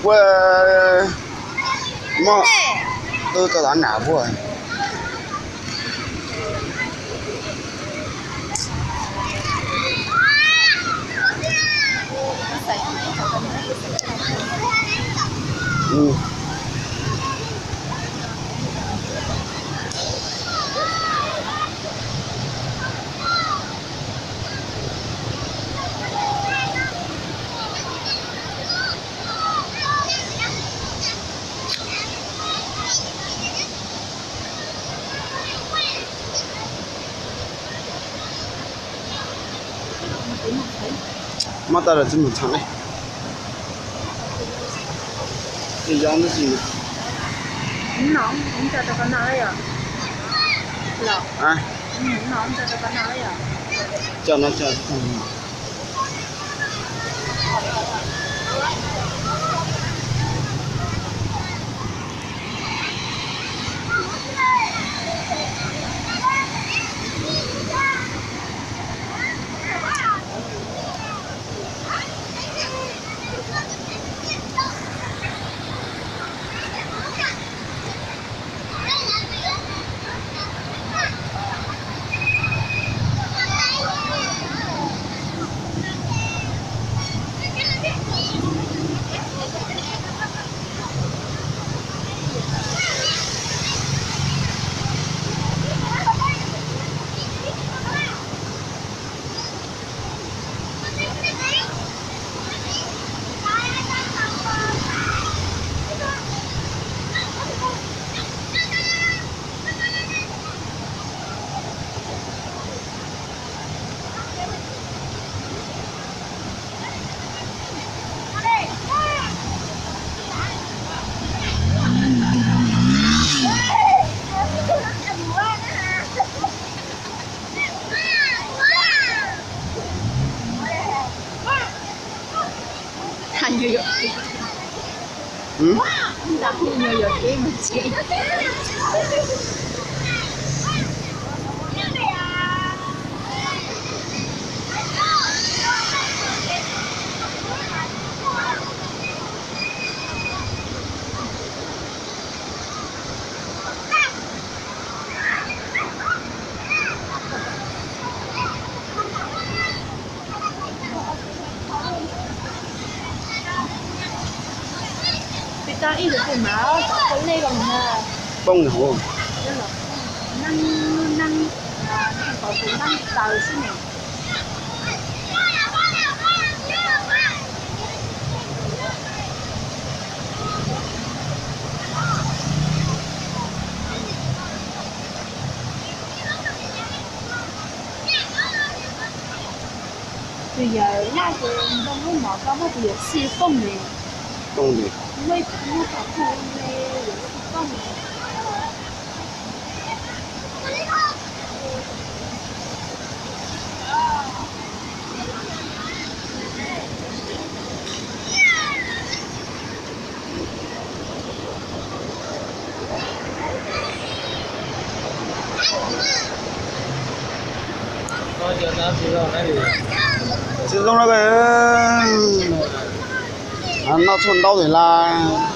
Puas muaj tub tau tav nam puas? Muab tau lawm tsis mus txheeb li. Tsis zoo tib si. Coj no coj. Poob na. Tus yawg laj ces ntoo lub mov koj muab tus yawg xij fooj li. Fooj li. Muaj ib tug muab tom fooj li, yawg xij fooj li. Tsis zoo na, noj tshuaj ntaub lawm las.